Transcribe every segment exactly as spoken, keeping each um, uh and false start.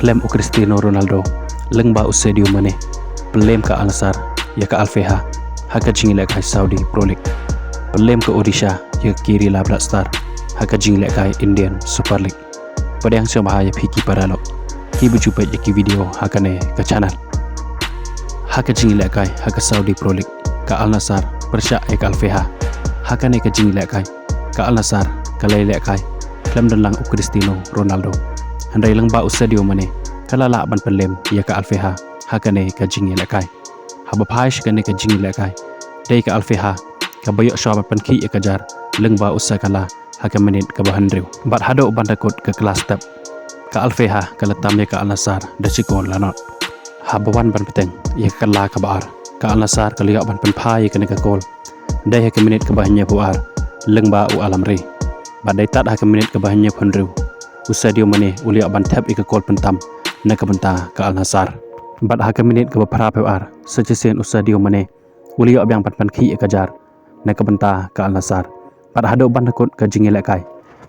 Pynlem u Cristiano Ronaldo lyngba u Sadio Mane. Pynlem ka Al Nassr ïa ka Al Fahad ha ka jingïalehkai Saudi Pro League. Pynlem ka Odisha ïa ka Kerala Black Star ha ka jingïalehkai Indian Super League. Pdiang sngewbha ïa phi ki paralok kiba ju peit ïa ki video ha kane ka channel. Ha ka jingïalehkai ha ka Saudi Pro League, ka Al Nassr pyrshah ïa ka Al Fahad. Ha kane ka jingïalehkai, ka Al Nassr ka la ïalehkai khlem don lang u Cristiano Ronaldo, hynrei lyngba u Sadio Mane ka la lah ban pynlem ïa ka Al Fahad ha kane ka jingïalehkai. Haba phai sha kane ka jingïalehkai, dei ka Al Fahad kaba ïoh shuwa ban pynkhih ïa ka jar lyngba u Sakala ha ka minit kaba hynriew. Bad haduh ban da kut ka kylla step, ka Al Fahad ka la tam ïa ka Al Nassr da shi kol la nod. Haba wan ban bteng ïa ka kylla kaba ar, ka Al Nassr ka la ïoh ban pynphai ïa kane ka kol dei ha ka minit kaba hynñiewphew ar lyngba u Al Amri. Bad dei tad ha ka minit kaba hynñiewphew hynriew u Sadio Mane u la ïoh ban thep ïa ka kol pyntam na ka bynta ka Al Nassr. Bad ha ka minit kaba phraphew ar, sa shisien u Sadio Mane u la ïoh biang ban pynkhih ïa ka jar na ka bynta ka Al Nassr. Bad haduh ban da kut ka jingïalehkai,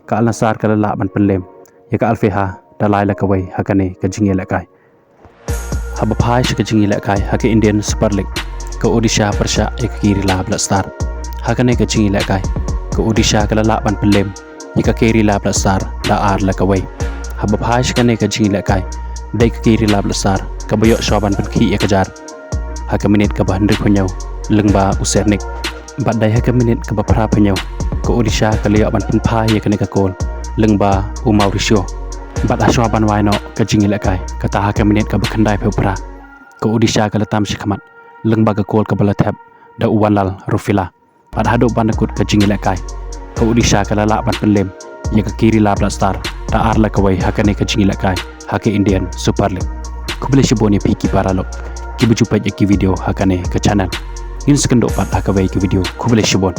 ka Al Nassr ka la lah ban pynlem ïa ka Al Fahad da lai la kawei ha kane ka jingïalehkai. Haba phai sha ka jingïalehkai ha ka Indian Super League, ka Odisha pyrshah ïa ka Kerala Black Star. Ha kane ka jingïalehkai, ka Odisha ka la lah ban pynlem ïa ka Kerala Black Star da ar la kawei. Haba phai sha kane ka jingïalehkai, dei ka Kerala Black Star kaba ïoh shuwa ban pynkhih ïa ka jar ha ka minit kaba hynriewphew hynñiew lyngba u Sernik. Bad dei ha ka minit kaba phraphew hynñiew, ka Odisha ka la ïoh ban pynphai ïa kane ka kol lyngba u Mauricio. Bad ha shuwa ban wai noh ka jingïalehkai, kata ha ka minit kaba khyndaiphew phra, ka Odisha ka la tam shakhmat lyngba ka kol kaba la thep da u Wanlal Rufila. Bad haduh ban da kut ka jingïalehkai, ka Odisha ka la lah ban pynlem ïa ka Kerala Black Star da ar la kawei ha kane ka jingïalehkai ha ka Indian Super League. Khublei shibun ïa phi ki paralok kiba ju peit ïa ki video ha kane ka channel. Ngin sa ïakynduh pat ha kawei ka video. Khublei shibun.